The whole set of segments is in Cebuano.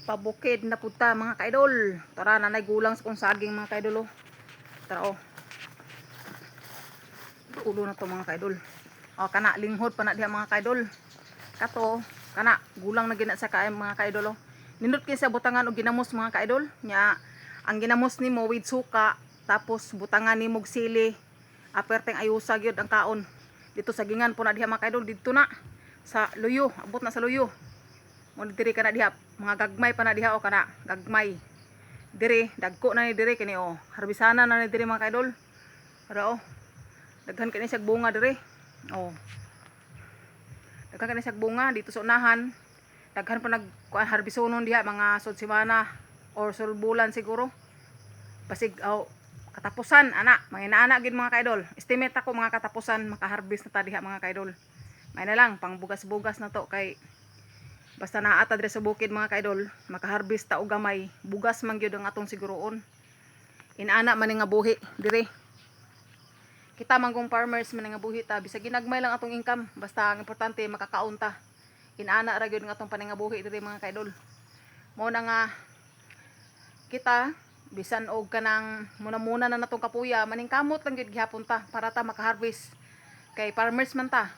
Pabukid na punta, mga kaidol. Tara, nanay gulang sa kong saging, mga kaidol, oh. Tara, oh. Ulo na to, mga kaidol. Oh, kana linghod pa na diha, mga kaidol. Kato, kana gulang na gina sa kaay, mga kaidol, oh. Nindot kay sa butangan og ginamos, mga kaidol. Nya ang ginamos nimo with suka, tapos butangan nimo og sili. Aperteng ayusa gyud ang kaon. Dito sa gingan po na diha, mga kaidol, didto na sa luyo, abot na sa luyo. Mo diri kana diha, mga gagmay pa na diha o kana, gagmay. Diri, dagko na ni diri kini oh. Harbisana na ni diri, mga kaidol. Ara oh. Daghan kini siya bunga diri. Oh. Daghan kini siya bunga dito sa unahan. Daghan pa nag kuan harbisonon diha mga sud semana or sul bulan siguro. Basig oh, katapusan ana, mga inaana gid, mga kaidol. Estimate ako mga katapusan makaharvest na ta diha, mga kaidol. May na lang pangbugas-bugas na to kay basta naa ta diri sa bukid, mga kaidol, makaharvest ta og gamay, bugas man gyud ang atong siguroon. Inaana man ni nga buhi dire. Kita man kung farmers man nga buhi ta, bisag ginagmay lang atong income, basta ang importante makakaon ta. Inaana ra gyud nga atong paningabuhi diri, mga kaidol. Mao na nga kita bisan og kanang muna-muna na natong kapuya, maningkamot lang gyud gihapon ta para ta makaharvest. Kay farmers man ta.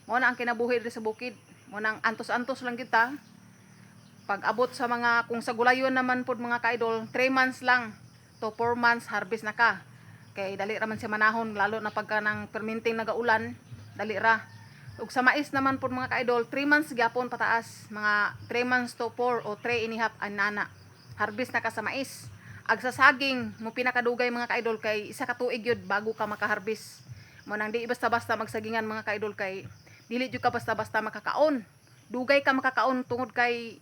Mao na ang kinabuhi diri sa bukid. Mao nang antos-antos lang gyud ta. Pag abot sa mga kung sa gulayon naman pod, mga kaidol, 3 months lang to 4 months harvest na ka. Kay dali ra man siya manahon, lalo na pagka ng perminting nagaulan, dali ra. Ug sa mais naman pod, mga kaidol, 3 months gyapon pataas, mga 3 months to 4 o 3 and a half anana. Harvest na ka sa mais. Ag sa saging mo pinakadugay, mga kaidol, kay isa ka tuig gyud bago ka makaharvest. Mo nang di basta-basta magsagingan, mga kaidol, kay dili jud ka basta-basta makakaon. Dugay ka makakaon tungod kay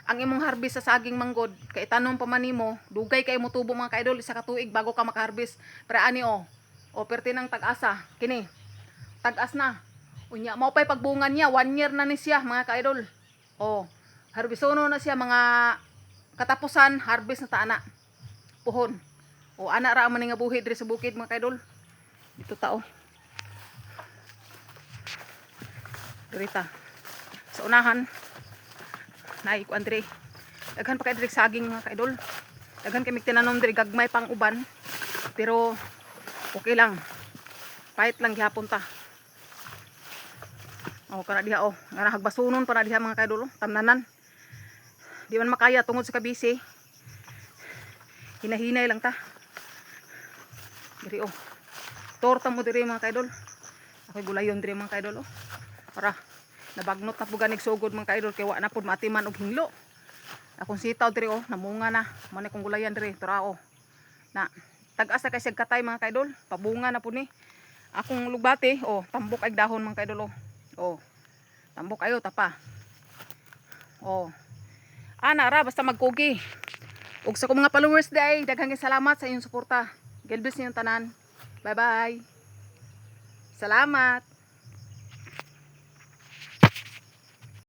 ang imong harvest sa saging manggod kay tanom pa man nimo, dugay kay mo tubo, mga kaidol, isa ka tuig bago ka makaharvest. Pero ani oh, o perti ng tag-asa kini. Tag-as na. Unya mao pay pagbunga niya, one year na ni siya, mga kaidol. Oh, harbisono na siya mga katapusan, harvest na ta ana. Puhon. O ana ra man nga buhi diri sa bukid, mga kaidol. Dito ta oh. Diri ta. Sa unahan naay kuan diri. Daghan pa kay diri saging, mga kaidol. Daghan kay mig tinanom diri, gagmay pang uban. Pero okay lang. Pahit lang gihapon ta. Oh, kana diha oh. Nga hagbasunon pa na diha, mga kaidol, oh. Tamnanan. Di man makaya tungod sa kabisi. Hinahinay lang ta. Diri oh. Torta mo diri, mga kaidol. Ako'y gulayon diri, mga kaidol, oh. Para nabagnot na po ganig sugod, mga kaidol, kay wa na pud maatiman og hinglo. Akong sitaw diri oh, namunga na. Mo na kong gulayan diri, tura oh. Na tag-as na kay siya katay, mga kaidol, pabunga na po ni. Akong lugbati, oh, tambok ay dahon, mga kaidol, oh. Oh. Tambok ayo tapa. Oh. Ana ra basta magkugi. Ug sa akong mga followers day, daghang salamat sa inyong suporta. God bless ninyong tanan. Bye bye. Salamat.